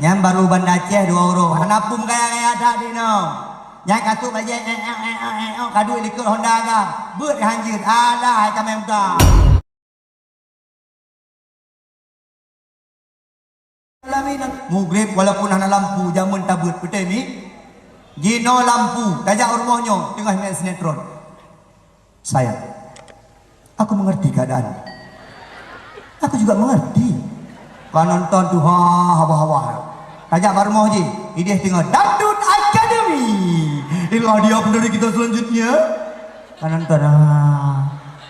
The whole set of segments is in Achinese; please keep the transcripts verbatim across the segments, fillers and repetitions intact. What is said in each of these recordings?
Nyan baru Banda Aceh dua uroe. Hana peue meugaya-gaya that di noe. Nyan ka sôk bajèe, eh, eh, ka duek likot Honda ka. Beuet han jeuet. Alah, hai tamèe muda. Mugréb walaupun hana lampu, jameun tabeuet, beutôi ni? Jinoe lampu, tajak u rumoh nyoe, teungoh meu'en sinetron. Sayang, aku mengerti keadaan. Aku juga mengerti. Ka nonton tuha hawa-hawa. Tajak bak rumoh jih, idéh teungoh Dangdut Academy. Inilah dia penari kita selanjutnya. Ka nonton, ah.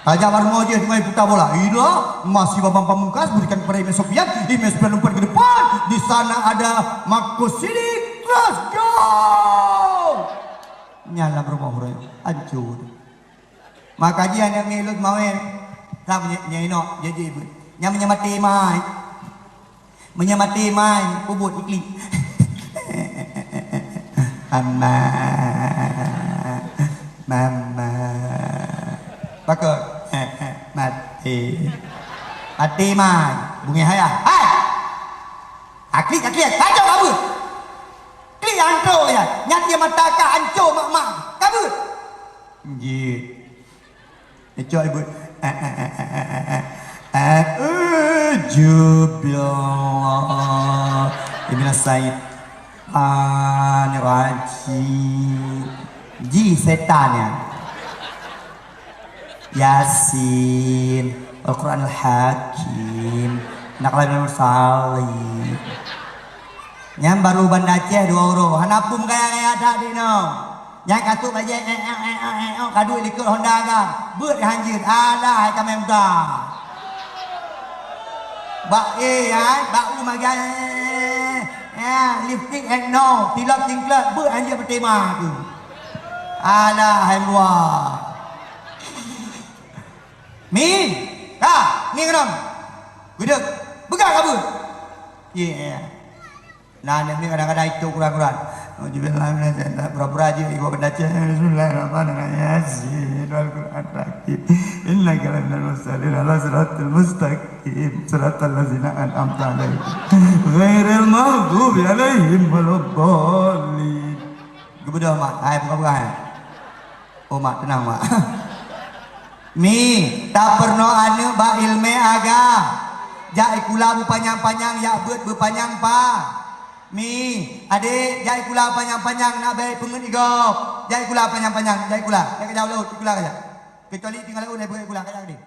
Tajak bak rumoh jih teungoh puta bola. Inilah masih Bambang Pamungkas berikan kepada Imam Sofian. Imam Sofian lompat ke depan. Di sana ada Marco Sidi. Let's go! Nyan lam rumoh ureueng. Hancô. Maka jih aneuk miet lôn mawé. Ka meunyo, nyo inok, jih, jih, ibu. Nyan meunyo maté mai. Meunyo maté mai, peubuet iklik. Mama. Mama. Pakon? Maté. Maté mai. Bungéh ayah. Hai! Aklik, aklik. Kacau kabeuet. Klik anto ya. Nyan dia mata ka anco mak-mak. Kabeuet. Jih. Icok ibu. A'udzubillah. Ibnu Said. An rajim. Ji setan ya. Yasin. Al-Quran Al-Hakim. Naqlan Mursalin. Nyan baru Banda Aceh dua uroe. Hana peue meugaya-gaya that di noe. Nyan ka sôk bajèe, eh, eh, ka duek likot Honda ka. Beuet han jeuet. Alah, hai tamèe muda. Bak, eh, hai, bak u magai, eh, eh, lipstik, eh, no, silop singklot, beuet han jeuet beutema tu. Alah, hai lua. Mi, ka, mi keunoe. Gudek, peugah kabeuet. Ye, eh. Nah, nyan kadang-kadang itu kurang-kurang. Auzubillahi minasyaitan. Pura-pura je ibu baca. Bismillahirrahmanirrahim. Yasin wal Qur'an hakim. Innaka laminal mursalin ala siratal mustaqim. Siratal ladzina an'amta alaihim. Ghairil maghdubi alaihim waladdallin. Geubeudôh mak, hai buka-buka hai. Oh mak, teunang mak. Mi, tapeurunoe aneuk bak ileumèe agam. Jak sikula beupanyang-panyang, jak beuet beupanyang pa. Mi, adék, jak sikula panyang-panyang, nak bèk peungeut i gob. Jak sikula panyang-panyang, jak sikula. Jak keujak u laôt, sikula keujak. Keucuali tinggai laôt, jak sikula keujak deh.